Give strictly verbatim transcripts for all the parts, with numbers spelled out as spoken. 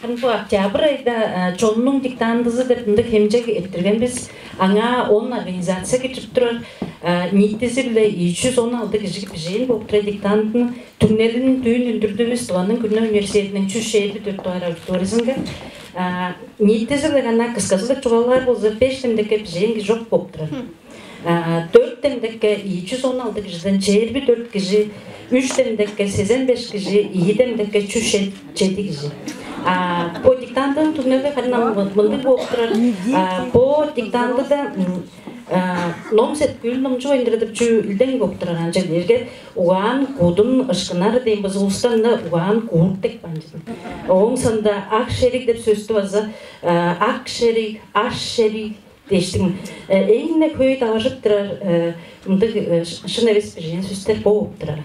Бу октябрь айда чоннуң диктантызы деп мындыг хемчег эрттирген бис. Аңаа он организация киржип турар. Ниитизи-биле ийи чүс он алды кижи бижээн болуп турар диктантыны. Түңнелин дүүн үндүрдүвүс Тываның күрүне университетиниң чүс чээрби дөрт дугаар аудиториязынга. Ниитизи-биле ана кысказы-биле чугаалаар болза, беш демдекке бижээн кижи чок болуп турар. Дөрт демдекке ийи чүс он алды кижиден чээрби дөрт кижи, үш демдекке сезен беш кижи, ийи демдекке чүс чеди кижи. Бо диктантының түңнели харын мындыг болуп турар. Бо диктантыда ном сеткүүл номчу ойндура деп чүү илдең болуп турар. Анча дээрге угаан кудун ышкынар дейм база улустан-на угаан куур дег баан. Ооң соонда ак шериг деп сөстү база ак шериг, аш шериг дээштиң. Эң-не хөй даважып турар мындыг шын эвес бижээн сөстер бооп турар.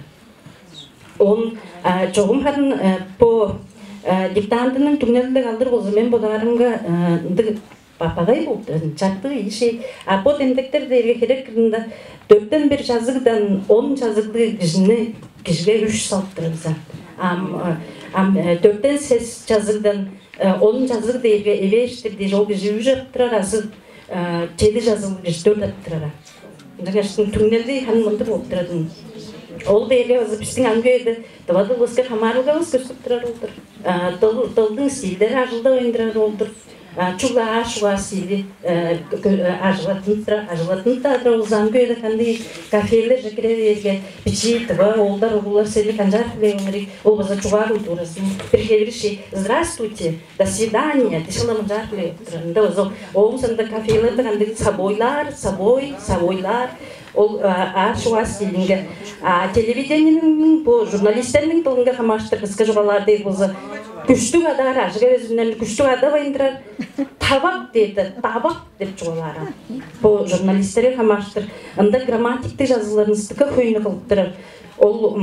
Он чогум харын бо диктантының түңнелинде калдыр болза, мен бодаарымга мындыг бапагай болуп турар, чартыы иши. А бо демдектер дээрге херек кырында дөрттен бир чазыгдан он чазыглыг кижини кижиге үш салып турар бис. Ам ам дөрттен сес чазыгдан он чазыг дээрге эвээштир дээш, ол кижи үш ап турар азы чеди чазыг кижи дөрт ап турар. Ынчангаш түңнели ханы мындыг болуп турар. Ол дээрге база бистиң амгыды тыва дылыбыска хамаарылгавыс көстүп турар болдур. Дылдың стильдери ажылдап ойндурар болдур. Чугла аш уга стили ажылаттынып турар, ажылаттынып турар. Ол замгыда кандай кафелер же кире берге бичии тыва оолдар угулар сени канчаар биле. Ол база чугаа культурасының бир хевириши. Здравствуйте, до свидания дишила мынчаар биле. Ында база ооң санында кафелерде кандай собойлар, собой, собойлар. Ол аш уга стилинге. А телевидениениң бу журналисттерниң дылынга хамааштыр кыска чугаалаар дээр болза, күштүг адаар ажыга безимнерни күштүг адап айындырар. Табак дээди, табак деп чугаалаар. Бу журналисттерге хамааштыр. Ында грамматиктик жазыларын стыка хөйнү кылып турар. Ол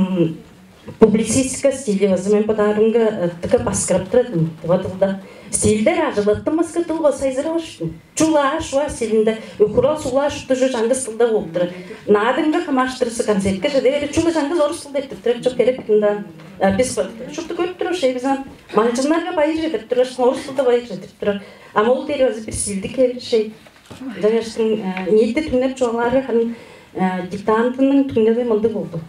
публицистика стили база мен бодаарымга тыка баскырып турат тыва дылда. Стилдер ажылаттынмаска дыл база сайзырап алыштым. Чула шуа стилинде өхүрал сула шуптужу чаңгыс дылда болуп турар. Наадымга хамааштырысы концертке чеде бери чула чаңгыс орус дылда эттип турар чок керек мындан. Бис шупту көрүп туруш бизан малчыннарга байыр чедирип турар, орус дылда байыр чедирип турар. Ама ол дери база бир стилдик келишей. Жагыштың ниитти түңнеп чугаалаары харын диктантының түңнеби мындыг болду.